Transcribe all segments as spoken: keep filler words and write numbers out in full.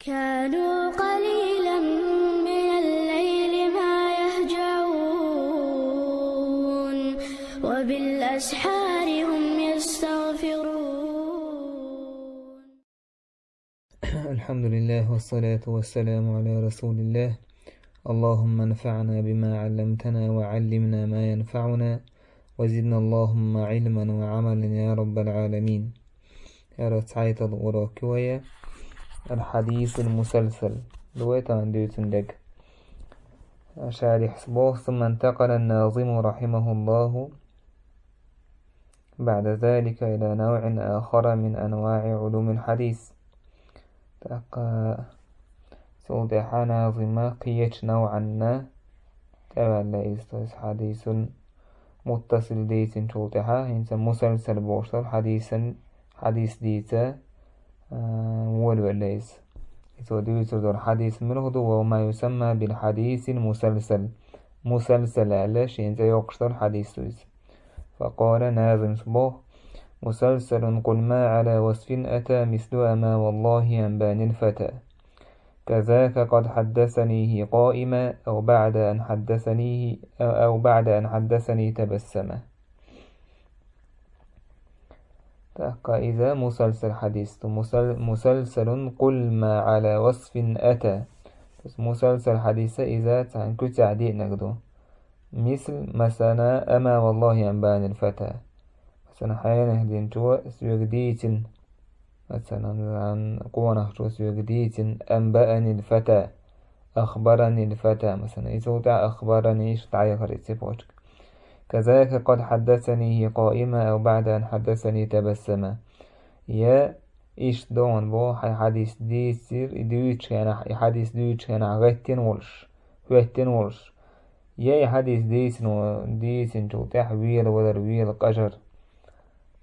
كانوا قليلا من الليل ما يهجعون، وبالأسحار هم يستغفرون. الحمد لله والصلاة والسلام على رسول الله. اللهم انفعنا بما علمتنا وعلمنا ما ينفعنا وزدنا اللهم علما وعملا يا رب العالمين. Яра цхьайтал урок вая. الحديث المسلسل. Дуайтан дуйцун дег. Шарихс бох, ثم انتقل الناظم رحمه الله بعد ذلك إلى نوع آخر من أنواع علوم الحديث. ТӀаккха цул тӀаьхьа назима кхеча навӀанна тӀаваьлла иза, то есть хьадисун муттасил дийцинчул тӀаьхьа, хӀинца мусалсал бохуш долу хьадисан, хьадис дийца, а, волавелла иза. Иза дуьйцур долу хьадис муьлха ду, وهو ما يسمى بالحديث المسلسل. Мусалсал аьлла, шен цӀе йоккхуш долу хьадис ду иза. فقال назимс боху: مسلسل قل ما على وصف أتى مثل أما والله أنباني الفتى. كذاك قد حدثنيه قائما أو بعد أن حدثنيه أو بعد أن حدثني تبسما. ТӀаккха иза мусалсал хьадис ду. Мусал-, مسلسل قل ما على وصف أتى. То есть мусалсал хьадис иза цхьана куьцехь деанарг ду. مثل, масала, أما والله أنباني الفتى. Масала, хьенех динчо соьга дийцина. Масала, къонахчо соьга дийцина, أنبأني الفتى, أخبرني الفتى. Масала, иза ву тӀехь أخبرني иштта дӀаяхара и цепочка. كذاك قد حدثنيه قائما أو بعد أن حدثني تبسما. Я иштта догӀун боху, хьайн хьадис дийцира, и дуьйцучу хенахь, и хьадис дуьйцучу хенахь гӀеттина волуш, хӀоьттина волуш. Я и хьадис дийцина, дийцинчул тӀаьхьа вела валар, вела къажар.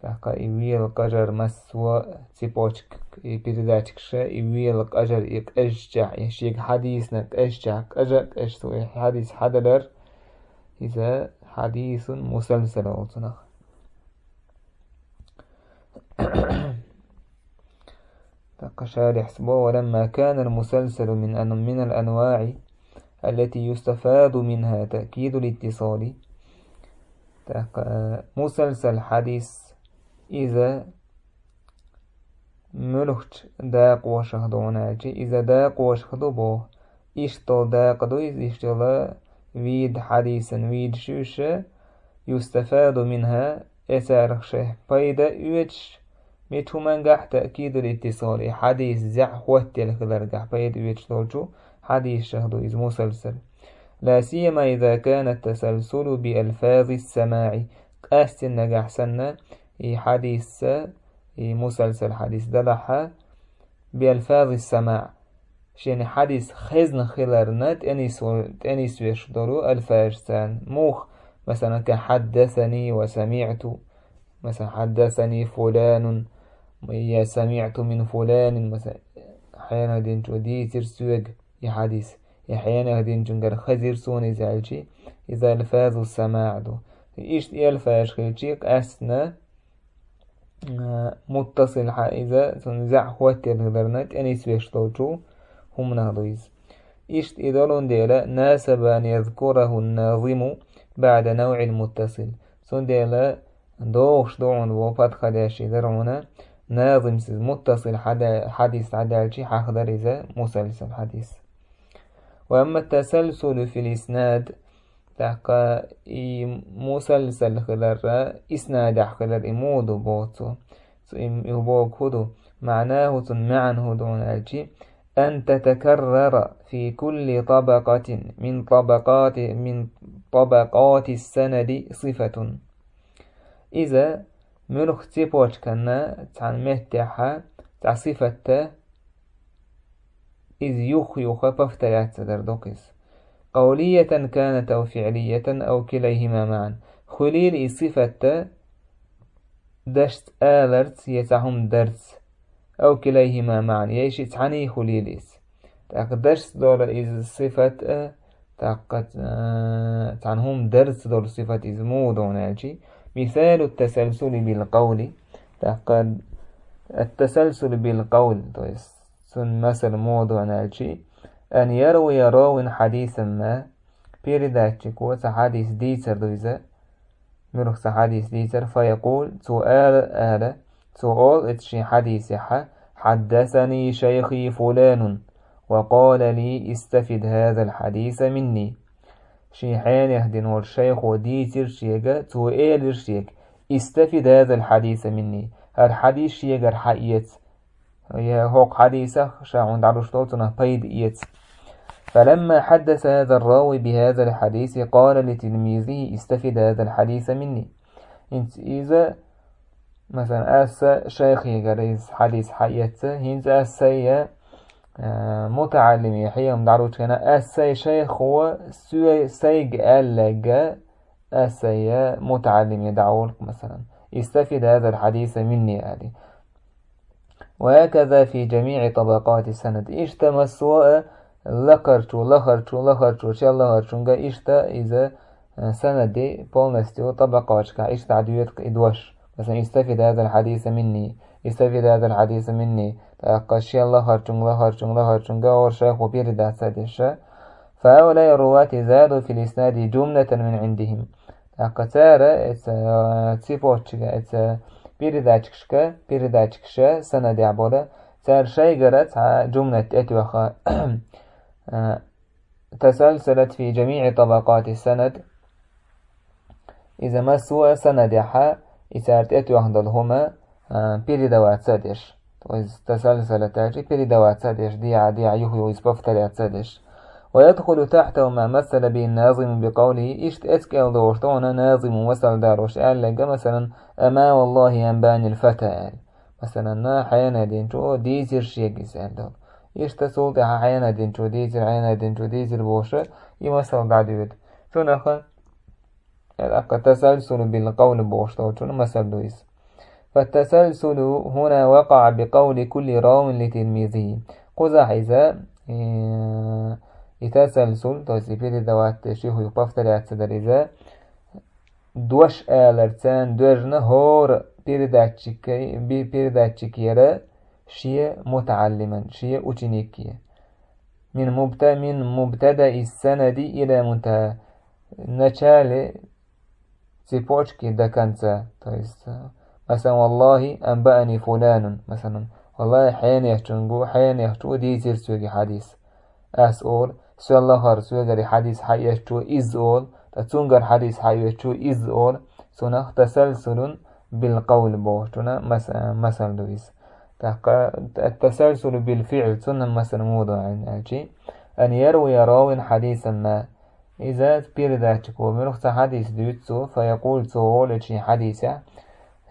ТӀаккха и вела къажар массо а цепочка, и передатчикаша, и вела къажар, и къежчехь, и шега хьадисна къежчехь, къажа а къежча, и хьадис хьадалар, иза хьадисун мусалсал олу цунах. ТӀаккха шарихьс бо: ولما كان المسلسل من أن-، من الأنواع التي يستفاد منها تأكيد الاتصال. ТӀаккха, э, мусалсал хьадис, иза муьлхачу дакъошах ду хьуна аьлча, иза дакъошах ду боху. Иштта долу дакъа ду иза, иштта йолу вийда хьадисан вийдаш ю ша, يستفاد منها, эцарах шайх пайда оьцуш, мича хӀумангахь, تأكيد الاتصال, и хьадис зӀе хӀоттаелла хиларгахь пайда оьцуш долчу хьадисех ду иза мусалсал. لا سيما إذا كان التسلسل بألفاظ السماع, къаьстина нагахь санна, и хьадис, и мусалсал хьадис далахьа, بألفاظ السماع, шена хьадис хезна хиларна тӀенис-, тӀенисвеш долу алфажца. Муха, масала, كحدثني وسمعت, масала, حدثني فلان, я سمعت من فلان, масала, хьенех динчо дийцира соьга и хьадис, я хьенех динчуьнгара хезира суна иза аьлчи, иза алфазу самаъ ду. Иштта и алфаж хилчи, къаьстина а, муттасил хьа-, иза, цунна зӀе хӀоттаелла хиларна тӀенисвеш долчу хӀуманах ду иза. Иштта и долун дела, ناسب أن يذكره الناظم بعد نوع متصل. Цундела догӀуш ду хьуна, во подходящий дара хьуна, назимс иза муттасил хьада-, хьадис дӀадаьлчи, хьахадар иза мусалсал хьадис. وأما التسلسل في الإسناد, тӀаккха и мусалсал хиларра, иснадехь хилар и муха ду боху цо. Цо и, и боху хӀун ду? معناه, цун маьӀна хӀун ду хьуна аьлчи, أن تتكرر في كل طبقة من طبقات، من طبقات السند صفة. Иза муьлхха цепочканна цхьана меттехьа цхьа сифатта иза юх-юха повторяться дар доккхуз. قولية كانت أو فعلية أو كليهما معا. Хуьлийла и сифатта дашца аларца я цхьа хӀума дарца, أو كليهما معا, я и шиъ цхьаьний хуьлийла иза. ТӀаккха дашца долу иза сифат а, тӀаккха, а, цхьана хӀума дарца долу сифат иза муха ду хьуна аьлчи, مثال التسلسل بالقول, тӀаккха التسلسل بالقول, то есть цун масал муха ду аьлча, أن يروي راو حديثا ما, передатчико цхьа хьадис дийцар ду иза, муьлха цхьа хьадис дийцар, فيقول, цо ала, ала, цо олу эцу шен хьадисехьа: حدثني شيخي فلان وقال لي استفد هذا الحديث مني. Шен хьенех дина волу шайхо дийцира шега, цо элира шега: استفد هذا الحديث مني. ХӀара хьадис шегара хьаэца. Я хӀокху хьадисах ша хьуна дӀалуш долу цунах пайда эца. فلما حدث هذا الراوي بهذا الحديث قال لتلميذه استفد هذا الحديث مني. ХӀинца иза, масалан, аса шайхегара иза хьадис хьаэца, хӀинца аса сайя, а, мутаӀаллиме хьехам дӀалучу хенахь, аса сайн шайхо соь-, сайга аьлларг, аса сайя мутаӀаллиме дӀа а волу, масалан, استفد هذا الحديث مني аьлла. وهكذا في جميع طبقات السند. Иштта массо а лакхарчу, лахарчу, лахарчу, шел лахарчуьнга иштта иза, э, санаде полностью табакъаташкахь иштта дӀадоьду и дош. Масалан, استفد هذا الحديث مني, استفد هذا الحديث مني. ТӀаккха шел лахарчуьнга, лахарчуьнга, лахарчуьнга хӀора шайхо передать ца деш. فهؤلاء الرواة زادوا في الإسناد جملة من عندهم. ТӀаккха цара эца, э, цепочка, эца передатчикашка, передатчикаша санадехь болу, цара шайгара цхьа жумлат тӀетоьхна, э, تسلسلت في جميع طبقات السند. Иза массо а санадехьа, и цара тӀетоьхна долу хӀума, а, передаваться а деш. То есть, تسلسلت аьлча, передаваться а деш, дехьа-дехьа юха-юха иза повторяться а деш. ويدخل تحته ما مثل به الناظم بقوله, иштта эцкъел долуш ду хьуна назиму масал далош аьлларг, масалан, أما والله أنباني الفتى аьлла. Масалан, хьенех динчо дийцира шега иза аьлла долу. Иштта цул тӀаьхьа хьенех динчо дийцира, хьенех динчо дийцира бохуш, и масал дӀадоьду. Цунах тӀаккха تسلسل بالقول бохуш долчун масал ду иза. فالتسلسل هنا وقع بقول كل راو لتلميذه. Кхузахь иза, э, и тасалсул, то есть и передаваться деш, юха-юха повторяться дар иза, дош алар царна доьжна хӀора передатчик, би-, передатчик яра шен мутаӀаллиман, шен ученик я. من مبت-, من مبتدأ السند إلى منتهى. В начале цепочки до конца. То есть, э, масалан, والله أنبأني فلان. Масалан, валлахӀи, хьенехчуьнга, хьенехчо дийцира соьга хьадис. Ас олу, соьллахара соьгара хьадис хьаэцчо иза олу, ткъа цуьнгара хьадис хьаэцчо иза олу, цунах تسلسل بالقول бохучунна маса-, масал ду иза. ТӀаккха التسلسل بالفعل, цунна масал муха ду аьлча, أن يروي راو حديثا ما. Иза передатчико муьлха цхьа хьадис дуьйцу цо, فيقول, цо олу шен хьадисехь,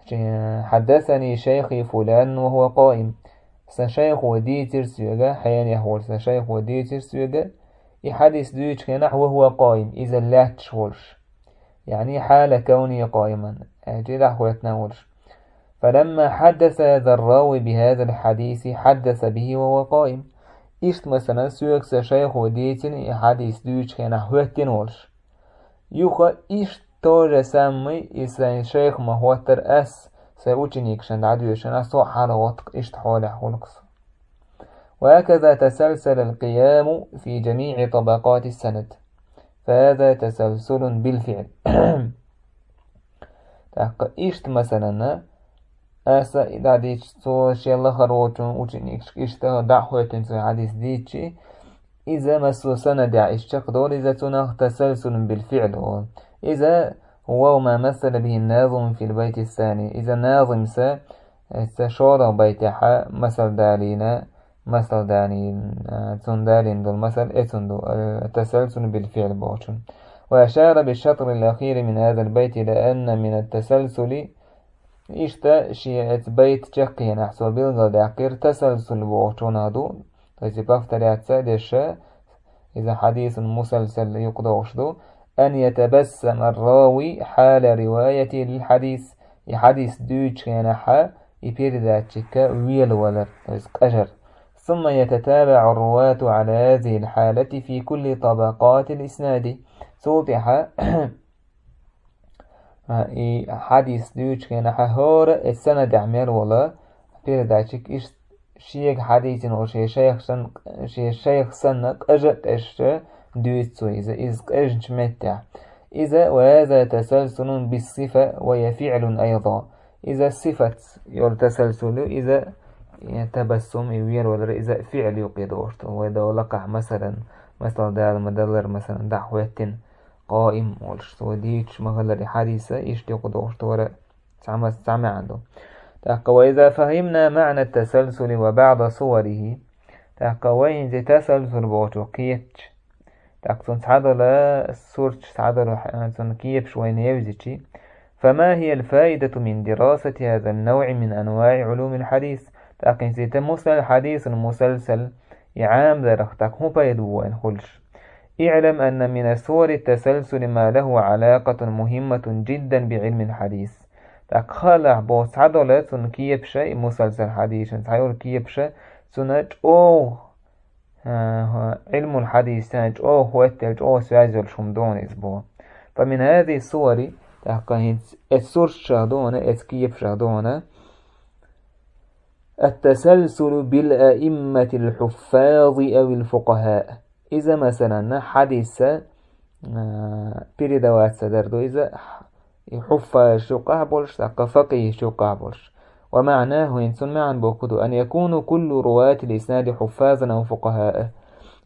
шен, حدثني شيخي فلان وهو قائم. Сан шайхо дийцира соьга, хьенех волу сан шайхо дийцира соьга, и хьадис дуьйцучу хенахь, وهو قائم, иза лаьтташ волуш. يعني حال كونه قائما, аьлча дӀахӀоьттина волуш. فلما حدث هذا الراوي بهذا الحديث حدث به وهو قائم. Иштта, масалан, соьга сан шайхо дийцина и хьадис дуьйцучу хенахь хӀоьттина волуш. Юха иштта то же самое и сайн шайх ма хӀоттара ас, сайн ученикашна дӀадоьшуш, ас со а хьалагӀотту, иштта хьолехь хуьлу-кх со. وهكذا تسلسل القيام في جميع طبقات السند. فهذا تسلسل بالفعل. ТӀаккха иштта, масалан, аса и дӀадийцича, цо шен лахара волчун ученикашка иштта дӀахӀоьттина цо хьадис дийцича, иза массо санадехь иштта чекхдолу, иза цунах تسلسل بالفعل олу. Иза وهو ما مثل به الناظم في البيت الثاني. Иза назимса, эца шолгӀа байтехьа масал далийна, масал далийна, цунна далийна долу масал эцун ду, э, تسلسل بالفعل бохучун. وأشار بالشطر الأخير من هذا البيت إلى أن من التسلسل. Иштта шен эца байт чекхъенахь цо билгалдаьккхира, تسلسل бохучунах ду, то есть повторяться деш, иза хьадисун мусалсал юкъадогӀуш ду, أن يتبسم الراوي حال روايته للحديث. И хьадис дуьйцучу хенахьа и передатчика велавалар, то есть къажар. ثم يتتابع الرواة على هذه الحالة في كل طبقات الإسناد. Цул тӀаьхьа, а, и хьадис дуьйцучу хенахьа хӀора эца санадехь мел вола передатчик иштта шега хьадийцина волу шен шайх санна, шен шайх санна къажа а къежаш дуьйцу цо иза, иза къежначу меттехь. Иза: «وهذا تسلسل بالصفة وهي فعل أيضا». Иза сифат йолу тасалсул ю, иза, э, табассум, и вер валар, иза фиъл ю кхидолуш ду. Вай долу лакхахь, масалан, масала Дала ма-даллара, масалан, дӀахӀоьттина, къаим волуш, цо дийцуш ма-хиллара и хьадиса, иштта ю кхидолуш ду вара. Цхьа мас-, цхьа маьӀна ду. ТӀаккха: «وإذا فهمنا معنى التسلسل وبعض صوره». ТӀаккха вай хӀинца и тасалсул бохучух кхетча, тӀаккха цунна цхьадолу сурташ, цхьадолу хьа-, цунна кепаш вайна евзичи, «فما هي الفائدة من دراسة هذا النوع من أنواع علوم الحديث؟» ТӀаккха хӀинца и та мусал-, хьадисун мусалсал, и Ӏамдарах, тӀаккха хӀун пайда бу вайна хуьлуш? «اعلم أن من صور التسلسل ما له علاقة مهمة جدا بعلم الحديث». ТӀаккха хаалахь боху цхьадолу цунна кепаша, и мусалсал хьадийшан цхьайолу кепаша, цунна чӀогӀа, а, Ӏилмул хьадис, царна чӀогӀа хӀоттаелла, чӀогӀа связь йолуш хӀума ду хьуна иза боху. «فمن هذه الصور», тӀаккха хӀинца эцу сурташах ду хьуна, эцу кепашах ду хьуна, «التسلسل بالأئمة الحفاظ أو الفقهاء». Иза, масалан, хьадиса, а, передаваться дар ду иза, и хьуффазаш юккъахь болуш, тӀаккха факъихьаш юккъахь болуш. «ومعناه», хӀинца цуьнан маьӀна бохург ду: «أن يكون كل رواة الإسناد حفاظا أو فقهاء».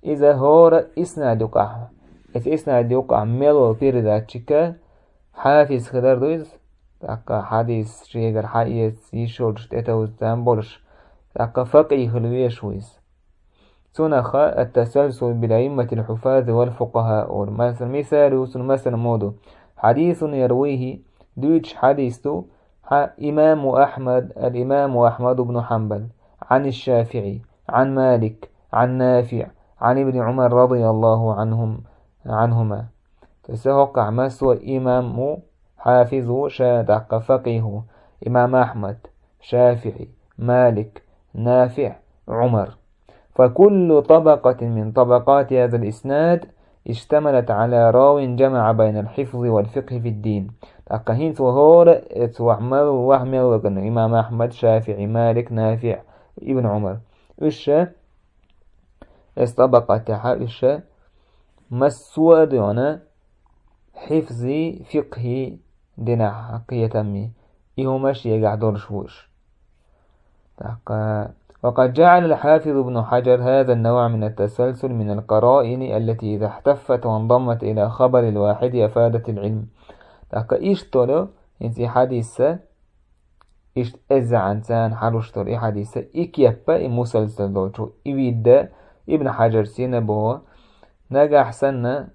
Иза хӀора иснад юккъахь, эцу иснад юккъахь мел волу передатчик хьафиз хилар ду иза, тӀаккха хьадис шегара хьаэца йиш йолчуьра тӀетовза там болуш, тӀаккха факъихь хила везаш ву иза. Цунах «التسلسل بالأئمة الحفاظ والفقهاء» олу. Масала, мисал ю цуьнан, масала ма ду: «حديث يرويه», дуьйцуш хьадис ду хьан имаму Ахьмад, ал-имаму Ахьмад ибн Хьанбал, «عن الشافعي، عن مالك، عن نافع، عن ابن عمر رضي الله عنهم، عنهما». То есть хӀоккхахь массо а имам ву, хьафиз ву, ша, тӀаккха факъихь ву: имам Ахьмад, ШафиӀи, Малик, НафиӀ, Ӏумар. «فكل طبقة من طبقات هذا الإسناد اشتملت على راو جمع بين الحفظ والفقه في الدين». ТӀаккха хӀинца вай хӀора эцу вахь мел, вахь мел вагана: имам Ахьмад, ШафиӀи, Малик, НафиӀ, Ибн Ӏумар. Уьш ша, эс тӀабакъа тӀехь уьш ша массо а дуьйна хьифзи, фикъхи динехь кхетам, и хӀума шегахь долуш ву уьш. ТӀаккха: «وقد جعل الحافظ ابن حجر هذا النوع من التسلسل من القرائن التي إذا احتفت وانضمت إلى خبر الواحد أفادت العلم». ТӀаккха иштта долу, хӀинца и хьадис а, иштта эзза царна хьалуш долу и хьадис а, и кеппа, и мусалсал долчу, и вийдда Ибн Хьаджар сина боху, нагахь санна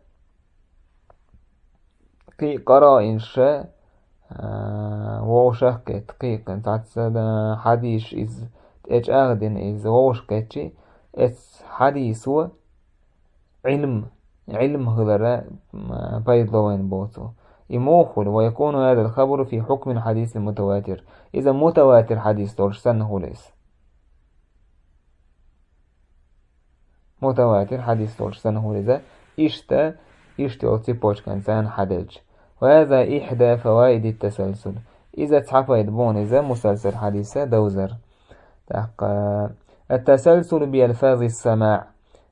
кхин а къараинаш, а, вовшах а кхетта, кхин а цхьацца, а, хьадисаш иза тӀечӀагӀдина, иза вовшах кхетчи, эцу хьадисо Ӏилм, Ӏилм хилара, м, пайдало вайна боху цо. И муха хуьлу: «ويكون هذا الخبر في حكم الحديث المتواتر». Иза мутаватир хьадис долуш санна хуьлу иза. Мутаватир хьадис долуш санна хуьлу иза. Иштта, иштта йолу цепочкан царна хьаделча. «وهذا إحدى فوائد التسلسل». Иза цхьа пайда бу хьуна иза мусалсал хьадиса довзар. ТӀаккха: «التسلسل بألفاظ السماع».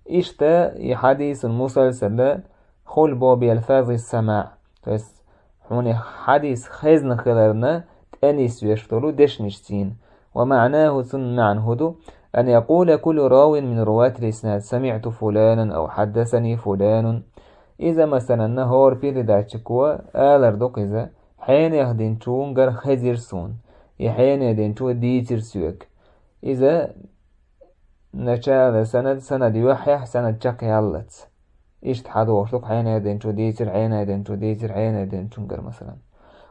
Иштта и хьадисун мусалсал хуьлу боху «بألفاظ السماع». То есть хьуна хьадис хезна хиларна тӀенисвеш долу дешнаш цийна. «ومعناه», цуьнан маьӀна хӀун ду: «أن يقول كل راو من رواة الإسناد: سمعت فلانا أو حدثني فلان». Иза, масалан, хӀора передатчико алар ду-кх иза, хьенех динчунгара хезира суна, я хьенех динчо дийцира соьга. Иза начало санад, санад юьххьехь, санад чекхъяллалц. Иштта хьадохуш ду-кх: хьенех динчо дийцира, хьенех динчо дийцира, хьенех динчунгара, масалан.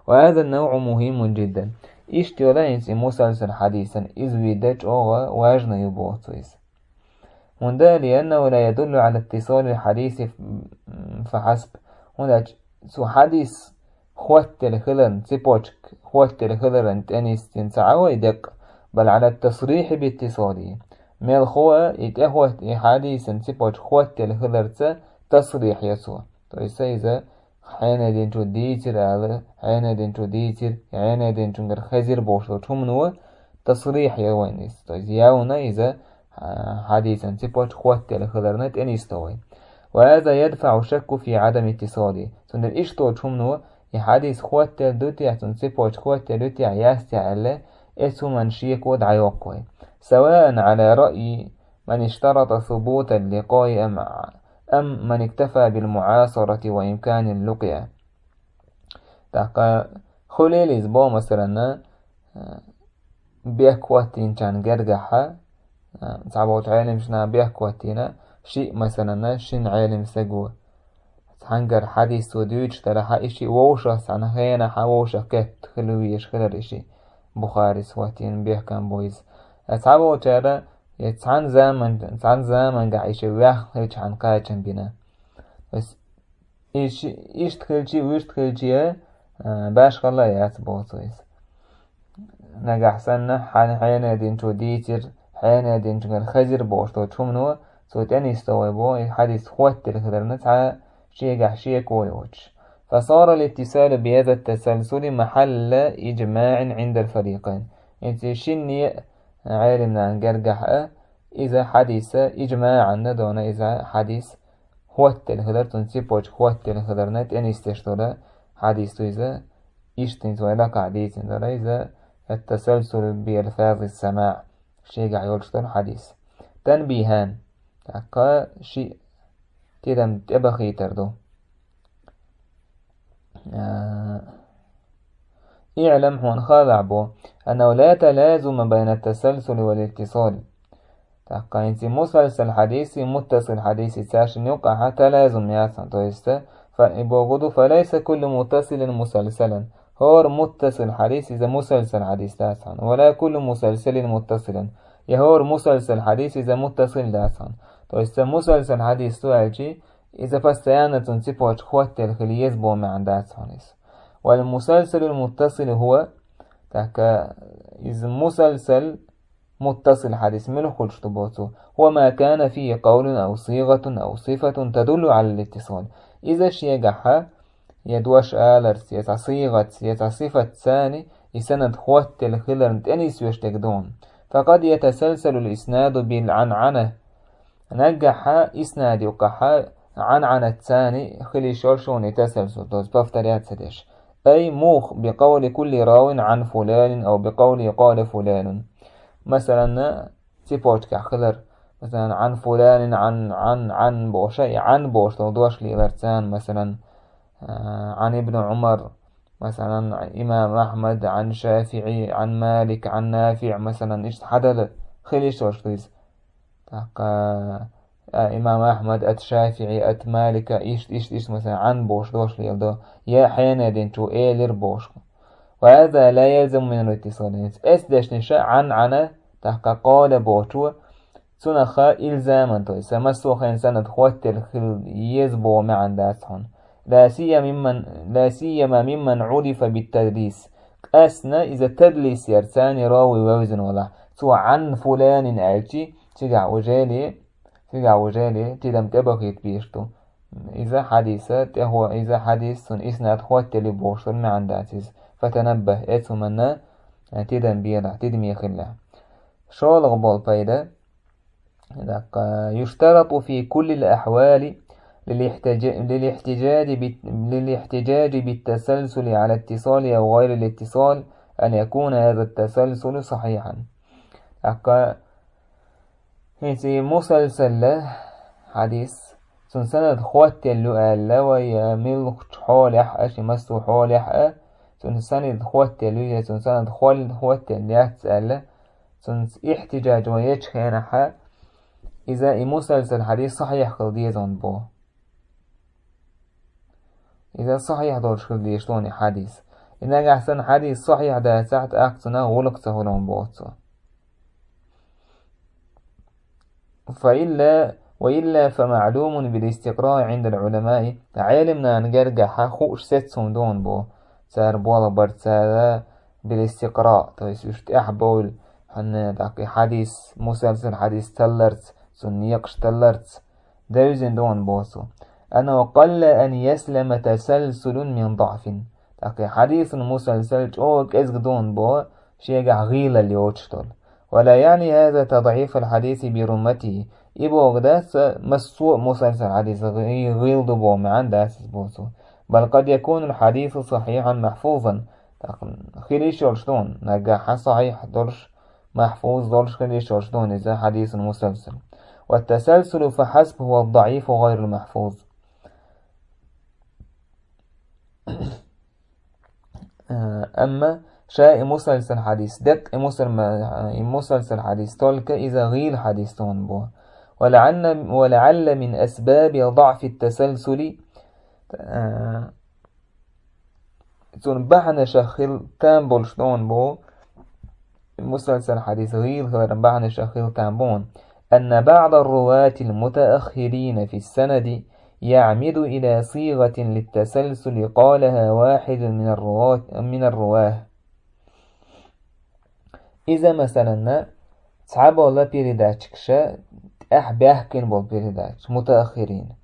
«وهذا النوع مهم جدا». Иштта йолу хӀинца и мусалсал хьадисан иза вийдда чӀогӀа важна ю боху цо иза. ХӀунда аьлча: «لأنه لا يدل على اتصال الحديث فحسب». ХӀунда аьлча цу хьадис хоттаелла хиларна, цепочка хоттаелла хиларна тӀенисдина ца Ӏа вай деккъа, «بل على التصريح باتصاله». Мелхо а и тӀехӀотта-, и хьадисан цепочка хоттаелла хиларца тасрихь йо цо. То есть иза хьенех динчо дийцира ала, хьенех динчо дийцира, хьенех динчунгара хезира бохуш долчу хӀумано тасрихь йо вайна иза. То есть явно иза, а, хьадисан цепочка хоттаелла хиларна тӀенисдо вай. وهذا يدفع الشك في عدم اتصاله. Цундела иштта долчу хӀумано и хьадис хоттаелла ду те, цуьнан цепочка хоттаелла ду те, яц те аьлла, эцу хӀуманна шеко дӀайоккху вай. سواء على رأي من اشترط ثبوت اللقاء أم، أم من اكتفى بالمعاصرة وإمكان اللقيا. ТӀаккха хуьлийла иза боху, масалан, а, бехк хӀоттийначарна гергахьа, а, цхьаболчу Ӏеламнаха бехк хӀоттийна, шиъ, масалан, шина Ӏелам стага. Цхьаьнгара хьадис цо дуьйцуш дарахьа, и шиъ вовшах цхьана хенахьа, вовшах кхетта хила везаш хилар и шиъ. Бухарис хӀоттийна бехкам бу иза. А цхьаболчара, я цхьана заман, цхьана замангахь и шиъ ваьхна хилча хьан кхачам бина. Ас И ши-, иштта хилчи, вуьшта хилчи, а, башхалла яц боху цо иза. Нагахь санна, хьан-, хьенан динчо дийцира, хьенан динчуьнгара хезира бохуш долчу хӀумано, цо тӀенисдо вай боху, и хьадис хоттаелла хиларна цхьа шегахь шеко йоцуш. فصار الاتصال بهذا التسلسل محل إجماع عند الفريقين. ХӀинца шинне а Ӏеламнана гергахь а, иза хьадиса иджмаъан дона, иза хьадис хоттаелла хилар, цуьнан цепочка хоттаелла хиларна тӀенисдеш долу хьадис ду иза, иштта хӀинца вай лакхахь дийцина долу иза, التسلسل بألفاظ السماع, шегахь йолуш долу хьадис. تنبيهان, тӀаккха шиъ тидам тӀебахийтар ду. А, اعلم, хьуна хала боху, أنه لا تلازم بين التسلسل والاتصال. ТӀаккха хӀинца мусалсал хьадиси, муттасил хьадиси цаьршинна юккъахьа талазум яц хьуна. То есть, фа-, и боху ду, فليس كل متصل مسلسلا. ХӀора муттасил хьадис иза мусалсал хьадис дац хьуна. ولا كل مسلسل متصلا. Я хӀора мусалсал хьадис иза муттасил дац хьуна. То есть, ца мусалсал хьадис ду аьлчи, иза постоянно цуьнан цепочка хоттаелла хила еза боху маьӀна дац хьуна иза. والمسلسل المتصل هو, тӀаккха иза мусалсал муттасил хьадис муьлха хуьлуш ду боху цо? هو ما كان فيه قول أو صيغة أو صفة تدل على الاتصال. Иза шегахьа я дош аларца, я цхьа сигӀатца, я цхьа сифатца царна и санад хоттаелла хиларна тӀенисвеш дерг ду хьуна. فقد يتسلسل الإسناد بالعنعنة. Наггахьа иснад юккъахьа Ӏанъанат царна хила йиш йолуш ю и тасалсул, то есть повторяться деш. أي муха, بقول كل راو عن فلان أو بقوله قال فلان. Масалан, цепочкахь хилар. Масалан, عن فلان عن، عن، عن бохуш, и عن бохуш долу дош лелар царна, масалан, а, عن ابن عمر, масалан, имам Ахьмад, عن الشافعي، عن مالك، عن نافع, масалан, иштта хьадала хила йиш йолуш ду иза. ТӀаккха, а, имам Ахьмад, от Шафиъи, от Малика, иштта, иштта, иштта, масалан, Ӏан бохуш дош леладо, я хьенан динчо элира бохуш. وهذا لا يلزم من الاتصال. Эс дешниша Ӏан, Ӏана, тӀаккха къала бохучо, цунах илзаман, то есть, массо а хенахь санад хоттаелла хила еза боху маьӀна дац хьуна. لا سيما ممن، لا سيما ممن عرف بالتدليس. Къаьстина иза тадлис яр царна ровий вевзина валахь. Цо Ӏан фуланин аьлчи, цигахь уже ли, цигахь уже ли, тидам тӀебахийта бийш ду. Иза хьадиса тӀехо, иза хьадис цунна иснад хоттаелли бохуш долу маьӀна дац иза. فتنبه, эцу хӀуманна, э, тидам белахь, тидаме хилалахь. ШолгӀа болу пайда, даккха, يشترط في كل الأحوال للاحتجا-، للاحتجاج بال-، للاحتجاج بالتسلسل على الاتصال أو غير الاتصال أن يكون هذا التسلسل صحيحا. Даккха, хӀинца и мусалсал хьадис, цуьнан санад хоттаелла ю аьлла, вай, э, муьлххачу хьолехь а, ши массо а хьолехь а, цуьнан санад хоттаелла ю, я цуьнан санад хол-, хоттаелла яц аьлла, цуьнца ихтиджаж ван ечу хенахьа, иза и мусалсал хьадис сахьихь хила деза ван боху. Иза сахьихь долуш хила дезаш ду и хьадис. И нагахь санна хьадис сахьихь дацахь, тӀаккха цунах гӀуллакх ца хуьлу боху цо. فإلا، وإلا فمعلوم بالاستقراء عند العلماء. Ткъа Ӏеламнана гергахьа хууш сецна ду боху. Цара болх бар цара بالاستقراء, то есть уьш тӀаьхьа бовлу, хьанна даккха и хьадис, мусалсал хьадис талларца, цунна некъаш талларца, девзина ду боху цо. أنه قل أن يسلم تسلسل من ضعف. Даккха и хьадисан мусалсал чӀогӀа кӀезиг ду боху, шегахь гӀийлалла йоцуш долу. ولا يعني هذا تضعيف الحديث برمته. И бохург дац, массо а мусалсал хьадис гӀи-, гӀийла ду боху маьӀна дац иза боху цо. بل قد يكون الحديث صحيحا محفوظا. ТӀаккха хила йиш йолуш ду хьуна, наггахь сахьихь долуш, махьфуз долуш хила йиш йолуш ду хьуна иза хьадисун мусалсал. والتسلسل فحسب هو الضعيف غير المحفوظ. Э, амма ша и мусалсал хьадис, деккъа и мусалма-, и мусалсал хьадис, только иза гӀийла хьадис ду хьуна боху. ولعل، ولعل من أسباب ضعف التسلسل, э, цуьнан бахьанашах хила там болуш ду хьуна боху, мусалсал хьадис гӀийла хиларан бахьанашах хила там бу хьуна. أن بعض الرواة المتأخرين في السند يعمد إلى صيغة للتسلسل قالها واحد من الرواة، من الرواه. Иза, масалан, цхьаболу передатчикаша, тӀаьхьа баьхкина болу передатчик, мутааххирин.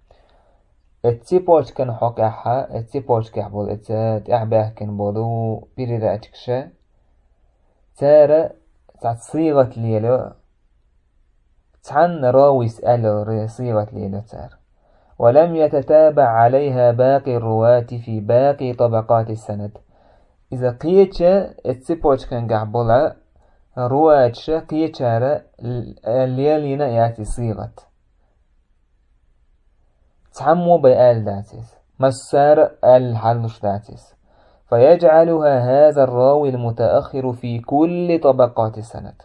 Эцу цепочкан хьокъехьа, эцу цепочкехь болу, эцу тӀаьхьа баьхкина болу передатчикаша, цара цхьа сигӀат лело, цхьанна равис аьлла ре-, сигӀат лело цара. ولم يتتابع عليها باقي الرواة في باقي طبقات السند. Иза кхеча, эцу цепочкангахь болу руаташа кхечара л-, лелийна яц и сигӀат. Цхьаммо бен аьлла дац иза. Массара а аьлла хьаллуш дац иза. فيجعلها هذا الراوي المتأخر في كل طبقات السند.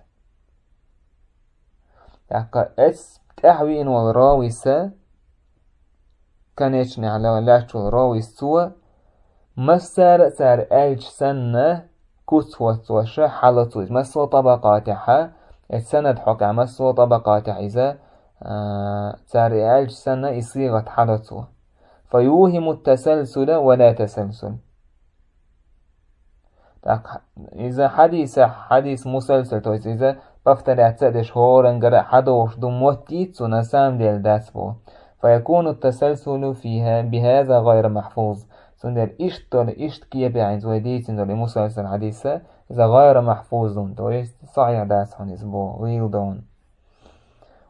ТӀаккха эцу тӀаьхьа веана волу рависа, конечнехь ла-, лаьтташ волу равис цо, массара а цара аьлча санна, куц хӀоттош хьало цо иза. Массо а тӀабакъатехьа, эцу санад хьокъехь массо а тӀабакъатехь иза, а, цара и аьлча санна, и сигӀат хьало цо. فيوهم التسلسل ولا تسلسل. ТӀаккха иза хьадисехь, хьадис мусалсал, то есть иза повторяться а деш, хӀоранна гара а хьадогӀуш ду моттийца цо, на самом деле дац боху. فيكون التسلسل فيها بهذا غير محفوظ. Цундела иштта долу, иштта кепехь хӀинца вай дийцина долу и мусалсал хьадиса, иза гӀайра махьфуз ду, то есть сахьихь дац хьуна иза боху, гӀийла ду хьуна.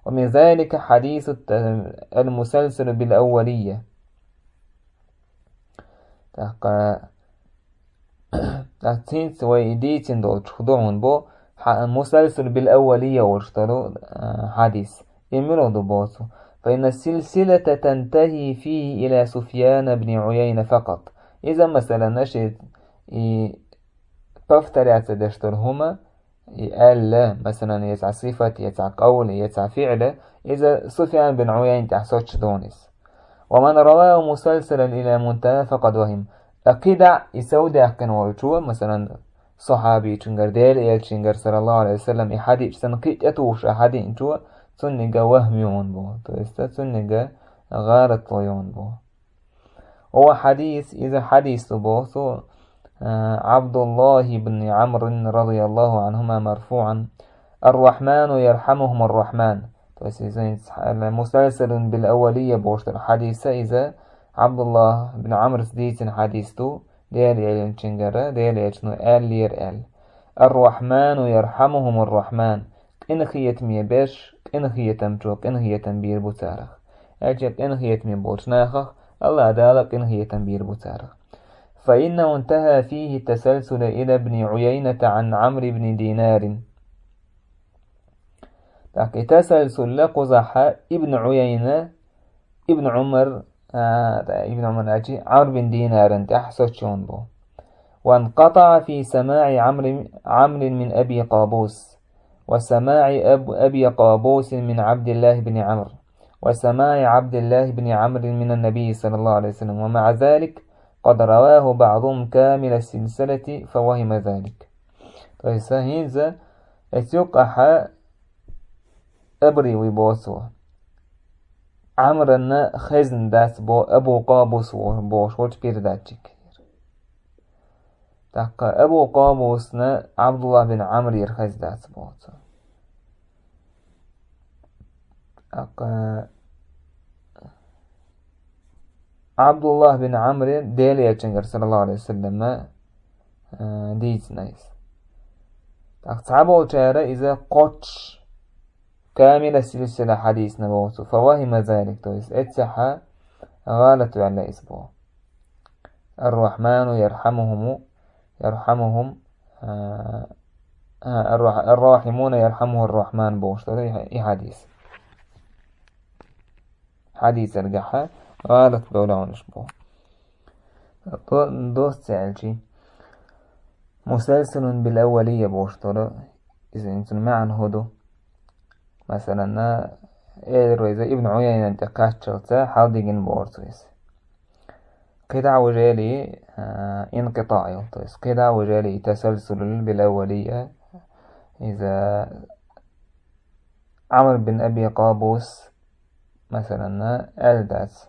ومن ذلك حديث الت-، المسلسل بالأولية. ТӀаккха, тӀаккха цуьнца вай и дийцина долчух ду хьуна бо, хьа-, мусалсал бил-аввалия волуш долу, а, хьадис. И мила ду боху цо? فإن السلسلة تنتهي فيه إلى سفيان بن عيينة فقط. Иза, масалан, ши и повторяться деш долу хӀума, и аьлла, масалан, я цхьа сифат, я цхьа къавл, я цхьа фиъл, иза Суфьян бин Ӏуяйна тӀехь соцуш ду хьуна иза. ومن رواه مسلسلا إلى منتهى فقد وهم. Ткъа кхидӀа и сов даьккхина волчо, масалан, сахьабичуьнгара, Делан элчуьнгара, саллаллаху Ӏалайхи ва саллам, и хьадис санна кхин а тӀетухуш а хьадиъначо, цуннига вахм ю хьуна боху, то есть цуннига гӀалатло ю хьуна боху. وهو حديث, иза хьадис ду боху цо, а, Ӏабдуллахь ибн Ӏамрин, радияллаху Ӏанхума, марфуӀан: الرحمن يرحمهم الرحمن. То есть иза хӀинца хьа-, мусалсалун бил аввалия бохуш долу хьадиса иза Ӏабдуллахь ибн Ӏамрас дийцина хьадис ду, Делан элчуьнгара, Делан элчано аьллера аьлла: الرحمن يرحمهم الرحمن. Къинхетаме берш, къинхетамчо къинхетам бийр бу царах. Аьлча къинхетаме болчу нахах АллахӀ Дала къинхетам бийр бу царах. فإنه انتهى فيه التسلسل إلى ابن عيينة عن عمرو بن دينار. ТӀаккха и тасалсул кхузахь Ибн Ӏуяйна, Ибн Ӏумар, а, Ибн Ӏумар аьлча, Ӏамр бин Динаран тӀехь соцуш ю хьуна боху. وانقطع في سماع عمرو، عمرو من أبي قابوس، وسماع أب-، أبي قابوس من عبد الله بن عمرو، وسماع عبد الله بن عمرو من النبي صلى الله عليه وسلم، ومع ذلك قد رواه بعضهم كامل السلسلة فوهم ذلك. То есть, хӀинца эцу юккъахьа Абри вуй боху цо. Ӏамранна хезна дац бо Абу Къабус во-, бохуш волчу передатчик. ТӀаккха Абу Къабусна Ӏабдуллахь бин Ӏамрера хезна дац боху цо. ТӀаккха Ӏабдуллахь бин Ӏамре Делан элчуьнгара, саллаллаху Ӏалайхи ва саллама, а, дийцина иза. Ах цхьаболчара иза кхоччуш камила силсила хьадийцина боху цо, фа вахима залик, то есть эццехьа гӀалат ваьлла иза боху. Ар-Рахьману ярхьамухуму, ярхьамухум, а, а, ар-Рах-, ар-Рахьимуна ярхьамуху ар-Рахьман бохуш дара и хьадис. Хьадисаргахьа гӀалат бевлла хьуна уьш боху. До-, доцца аьлчи. Мусалсалун бил аввалия бохуш дара. Иза, цуьнан маьӀна хӀун ду? Масалан, элира иза Ибн Ӏуяйнан тӀе кхаччалца хьалдигина бохура цо иза. КхидӀа уже ли, а, инкъитаъ ю, то есть кхидӀа уже ли тасалсулул бил аввалия. Иза Ӏамр бин Аби Къабус, масалан, аьлла дац.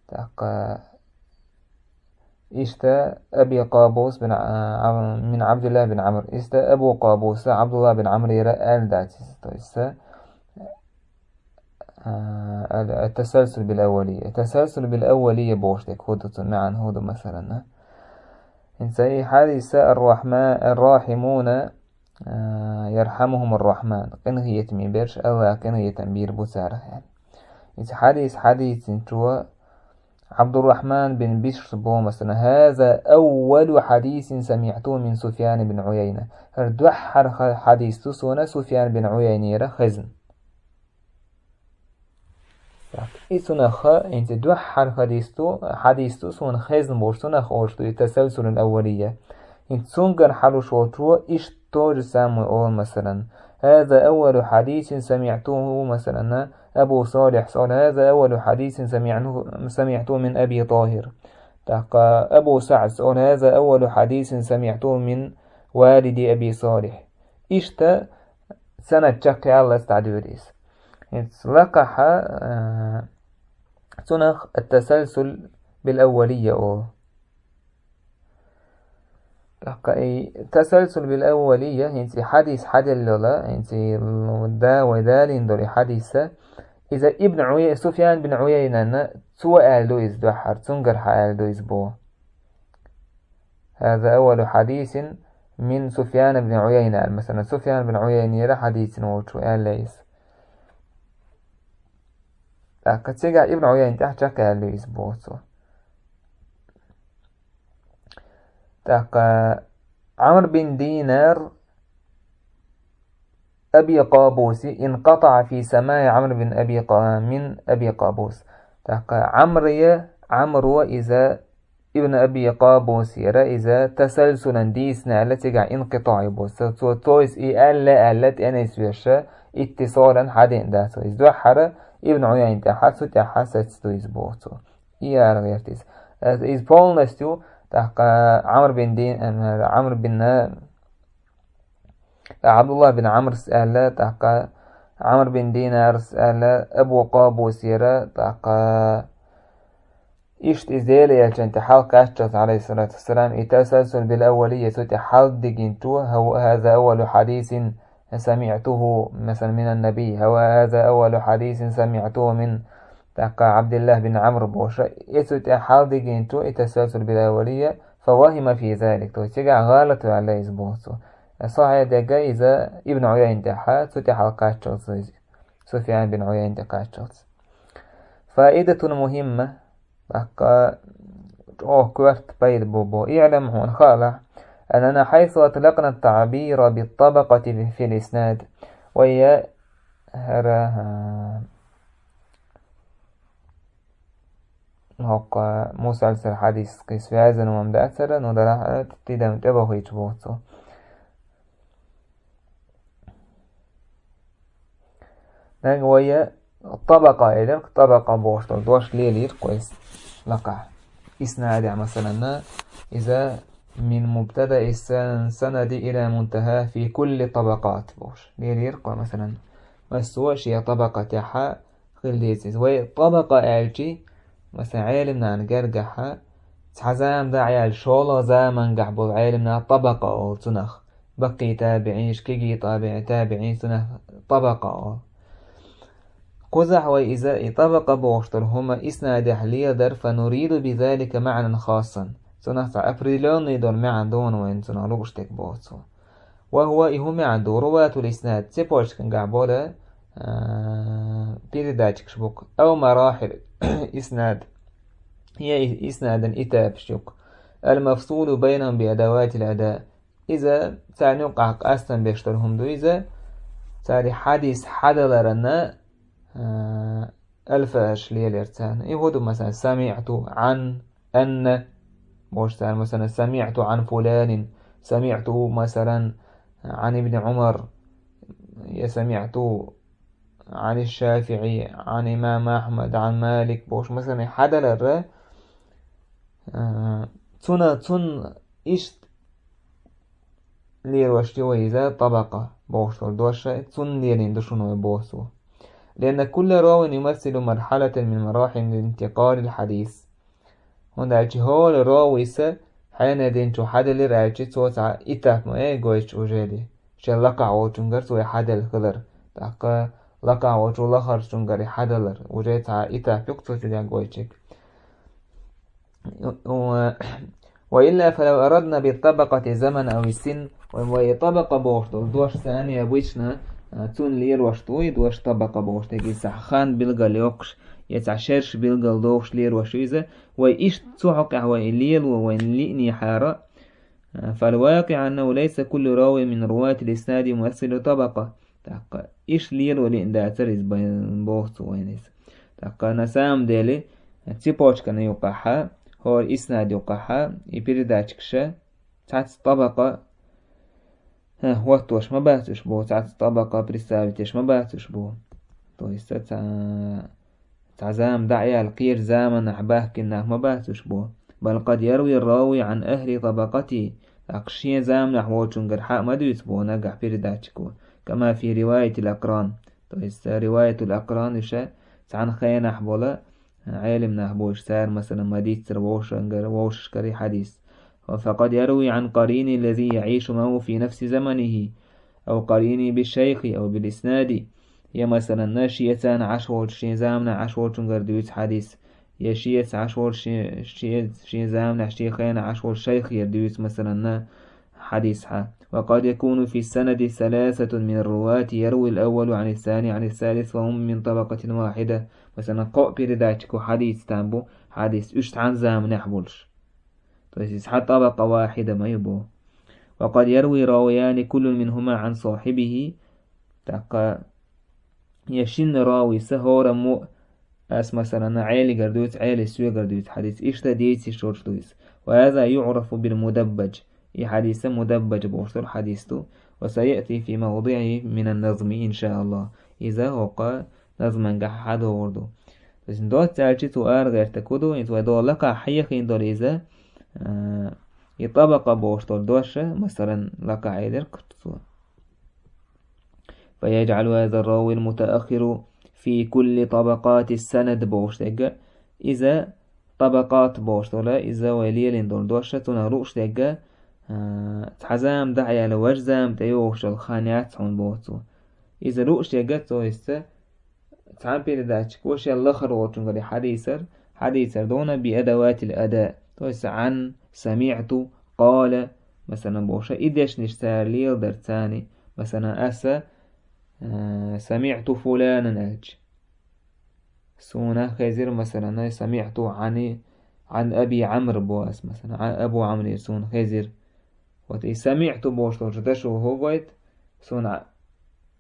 ТӀаккха иштта Аби Къабус бин Ӏа-, Ӏам-, мин Ӏабдуллах бин Ӏамр. Иштта Абу Къабуса Ӏабдуллах бин Ӏамрера аьлла дац иза. То есть, а, ал-, ат-тасалсул бил аввалия. Тасалсул бил аввалия бохуш дерг хӀун ду цуьнан маьӀна, хӀун ду, масалан? ХӀинца и хьадиса ар-Рахьма-, ар-Рахьимуна, а, ярхьамухум ар-Рахьман. Къинхетаме берш, Аллах къинхетам бийр бу царах, яьхна. Иза хьадис хьадийцинчо Ӏабдуррахьман бин Бишр боху, масалан, хаза аввалу хьадисин самиъту мин Суфьян бин Ӏуяйна. ХӀара дуьххьара ха-, хьадис ду суна Суфьян бин Ӏуяйнера хезна. Так, и цунах, хӀинца дуьххьара хьадис ду, хьадис ду суна хезна бохуш, цунах олуш ду и тасалсулул аввалия. ХӀинца цуьнгара хьалуш волчо иштта то же самое олу, масалан. Хаза аввалу хьадисин самиътуху, масалан, Абу Салихьс олу, хаза аввалу хьадисин самиъну-, самиъту мин Аби ТӀахӀир. ТӀаккха Абу СаӀдс олу, хаза аввалу хьадисин самиъту мин валиди Аби Салихь. Иштта санад чекхъяллалц дӀадоьду иза. ХӀинца лакхахьа, а, цунах ат-тасалсул бил аввалия олу. ТӀаккха и тасалсул бил аввалия, хӀинца и хьадис хьаделла йола, хӀинца и да вай далийна долу и хьадиса, иза Ибн Ӏуя-, Суфьян бин Ӏуяйнана цо аьлла ду иза дуьххьара, цуьнгара хьааьлла ду иза боху. Хаза аввалу хьадисин мин Суфьян бин Ӏуяйна аьлла. Масалан, Суфьян бин Ӏуяйнера хьадийцина волчо аьлла иза. ТӀаккха цигахь Ибн Ӏуяйна тӀехь чекхъяьлла ю иза боху цо. ТӀаккха Ӏамр бин Динар Аби Къабуси, инкъатаъа фи самаи Ӏамр бин Аби Къа-, мин Аби Къабус. ТӀаккха Ӏамрия, Ӏамро иза Ибн Аби Къабусера иза тасалсулан дийцина аьлла, цигахь инкъитаъ ю боху. Цо, цо, цо иза и аьлла, аьлла, тӀе нисвеш, иттисалан хьадеана дац. Иза дуьххьара Ибн Ӏуяйна тӀехьа, цу тӀехьа сац ду иза боху цо. И ара гӀерта иза. Иза полностью, тӀаккха Ӏамр бин Дин-, Ӏамр бин, Ӏабдуллах бин Ӏамрс аьлла, тӀаккха Ӏамр бин Динарс аьлла, Абу Къабусера, тӀаккха иштта иза Делан элчан тӀе хьалкхаччалц, алейхиссалату вассалам, и тасалсул бил аввалия цу тӀе хьалдигинчо, хӀа-, хаза аввалу хьадисин самиътуху, масалан, минан наби, хӀа-, хаза аввалу хьадисин самиътуху мин, тӀаккха Ӏабдуллах бин Ӏамр боша, и цу тӀе хьалдигинчо, и тасалсул бил аввалия, фа вахима фи залик, то есть цигахь гӀалат ваьлла иза боху цо. Сахьихь дерг иза Ибн Ӏуяйна тӀехьа, цу тӀе хьалкхаччалц иза, Суфьян бин Ӏуяйна тӀе кхаччалц. Фаидатун мухимма, тӀаккха чӀогӀа коьрта пайда бу боху. Иълам, хьуна хаалахь, аннана хьайсу атлакъна ат-таъбира бит-табакъати фил иснад. Вай я хӀара, хӀа, хӀокху мусалсал хьадис кхин связано ма дацара, но дарахь тидам тӀебахийча боху цо. Нагахь вай табакъа элира, табакъа бохуш долу дош лелийра кхуьйс лакхахь. Иснадехь, масалан, иза мин мубтадаи сан-, санади ила мунтахӀа фи кулли табакъат бохуш. Лелийра кхуьйс, масалан, массо а шен табакъа тӀехьа хила деза иза. Вай табакъа аьлчи, масалан, Ӏелимнана гергахьа, цхьа зама дӀаяьлла шолгӀа замангахь болу Ӏелимнах табакъа олу цунах. Баккхий табиӀинаш, кегий таби-, табиӀинаш цунах табакъа олу. Кхузахь вай иза, и табакъа бохуш долу хӀума иснадехь леладар, фа нуриду би залика маънан хассан. Цунах цхьа определённый долу маьӀна ду вайна цунах лууш дерг боху цо. وهو, и хӀума яхь ду, رواة الإسناد, цепочкангахь бола, а, передатчикаш бу-кх, أو مراحل الإسناد, е и-, иснадан этапаш ю-кх, المفصول بينهم بأدوات الأداء. Иза царна юкъахь къастам беш долу хӀума ду иза, цара хьадис хьадаларна, а, алфавиташ лелар царна. И хӀун ду, масалан, سمعت عن أن, бохуш цара, масалан, سمعت عن فلان, سمعت, масалан, عن ابن عمر, я سمعت عن الشافعي, عن الإمام أحمد, عن مالك, бохуш, масалан, хьадаларра, а, цунна, цунна иштта лелош ю вай иза, طبقة бохуш долу дош, цунна лелийна ду шуна вай, боху цо. لأن كل راو يمثل مرحلة من مراحل انتقال الحديث. ХӀунда аьлча хӀора равис хьенан динчу хьаделира аьлча, цо цхьа этап ма э гойтуш уже. Шен лакхахь волчуьнгара цо и хьаделла хилар. ТӀаккха лакхахь волчу лахарчуьнгара и хьадалар. Уже цхьа этап ю-кх цо цигахь гойтуш. وإلا فلو أردنا بالطبقة الزمن أو السن, вай, вай и طبقة бохуш долу дош санна я вайшна, а, цунна лелош ду и дош طبقة бохуш дерг, цхьа хан билгалйоккхуш, я цхьа шераш билгалдохуш лелош ю иза, вай иштта цу хьокъехь вай и лело вайна лиънехьара, а, فالواقع أنه ليس كل راو من رواة الإسناد يمثل طبقة. ТӀаккха иштта лело лиъна дацара иза, бен боху цо вайна иза. ТӀаккха на самом деле цепочкана юкъахьа, хӀора иснад юкъахьа, и передатчикаша цхьацца طبقة, хӀа, хӀоттош ма бац уьш боху, цхьацца طبقة представить еш ма бац уьш боху. То есть цхьа, цхьа зама дӀа а яьлла, кхечу заманахь баьхкина нах ма бац уьш боху. بل قد يروي الراوي عن أهل طبقته. ТӀаккха шен заманахь волчуьнгара хьа а ма дуьйцу боху нагахь передатчико. كما في رواية الأقران. То есть, э, رواية الأقران уьш цхьана хенахь болу, э, Ӏелим нах бу уьш, цара, масалан, ма дийццара вовшангара, вовшашкара и хьадис. فقد يروي عن قرينه الذي يعيش معه في نفس زمنه، أو قرينه بالشيخ أو بالإسناد. Я, масалан, шеца Ӏаш волчу, шен заманахь Ӏаш волчуьнгара дуьйцу хьадис, я шеца Ӏаш волчу, шен, шен, шен заманахь, шен хенахь Ӏаш волчу шайхера дуьйцу, масалан, хьадис хьа. وقد يكون في السند ثلاثة من الرواة يروي الأول عن الثاني عن الثالث وهم من طبقة واحدة. Масалан, кхо а передатчико хьадис там бу, хьадис уьш цхьана заманахь болуш. То есть иза хьа طبقة واحدة ма ю боху. وقد يروي راويان كل منهما عن صاحبه. ТӀаккха я шина равис хӀораммо, ас, масалан, Ӏелигара дуьйцу, Ӏелис соьгара дуьйцу хьадис, иштта дийца йиш йолуш ду иза. وهذا يعرف بالمدبج. И хьадис а мудаббаж бохуш долу хьадис ду. وسيأتي في موضعه من النظم إن شاء الله. Иза хӀокху назмангахь хьадогӀур ду. То есть доцца аьлча цо арагӀертарг хӀун ду, иза вай догӀу лакхахь хьехийна долу иза, а, и طبقة бохуш долу дош а, масалан, лакхахь элира-кх цо. فيجعل هذا الراوي المتأخر في كل طبقات السند бохуш дерг а, иза طبقات бохуш долу, иза вай лелийна долу дош а, цунах лууш дерг а, а, цхьа зама дӀа а яьлла, важа зама тӀе йогӀуш йолу хан яц хьуна боху цо. Иза лууш дерг а, то есть, цхьана передатчико шен лахара волчуьнгара хьадийцар, хьадийцар дуьйна بأدوات الأداء. То есть عن, سمعت, قال, масалан, бохуш, и дешнаш цара леладар царна, масалан, аса, а, سمعت فلانا аьлча. Суна хезира, масалан, سمعت عن, عن أبي عمرو боху ас, масалан, Абу Ӏамрера суна хезира. Вот и سمعت бохуш долчу дашо хӀун гойту, суна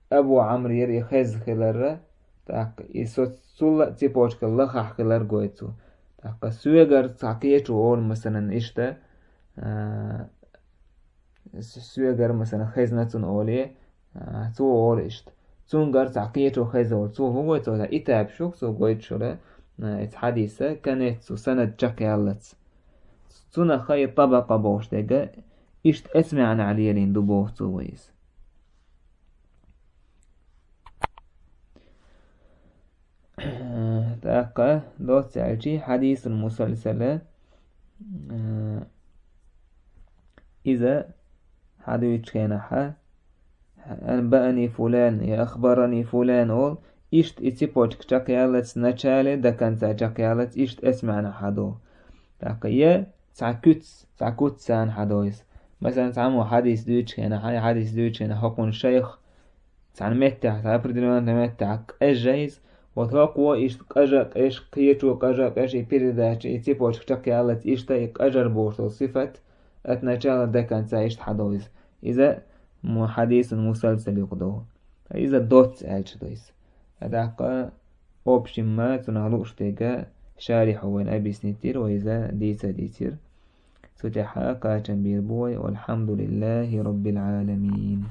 Абу Ӏамрера и хезна хилар а, тӀаккха и со цул а цепочка лахахь хилар гойту цо. ТӀаккха соьгара цхьа кхечо олу, масалан, иштта, а, с-, соьгара, масалан, хезна цунна олий, а, цо олу иштта. Цуьнгара цхьа кхечо хезна олу, цо хӀун гойту, цо и этапаш ю-кх цо гойтуш хилар, а, иза хьадис а, конец цо санад чекхъяллалц. Цунах и طبقة бохуш дерг а, иштта эцу маьӀнехь лелийна ду боху цо вай иза. ТӀаккха доцца аьлча хьадисул мусалсал, а, иза хьадуьйцучу хенахь, أنبأني فلان, я أخبرني فلان олу, иштта и цепочка чекхъяллалц, с начала до конца чекхъяллалц, иштта эцу маьӀнехь хьадо. ТӀаккха я цхьа куц, цхьа куц санна хьадо иза. Масалан, цхьаммо хьадис дуьйцучу хенахь, хьайн хьадис дуьйцучу хенахь хӀокхуьнан шайх цхьана меттехь, цхьана определённый меттехь къежжа иза, вот хӀокхо иштта къажа а къеш, кхечо къажа а къеш, и передача, и цепочка чекхъяллалц иштта, и къажар бохуш долу сифат от начала до конца иштта хьадо иза. Иза му-, хьадисун мусалсал юкъадо. Иза доцца аьлча ду иза. ТӀаккха общем ма цунах лууш дерг шарихьо вайна объяснить дира, вай иза дийца дийцира. Цу тӀехь кхачам бийр бу вай. Валхьамдулиллахи роббил Ӏаламин.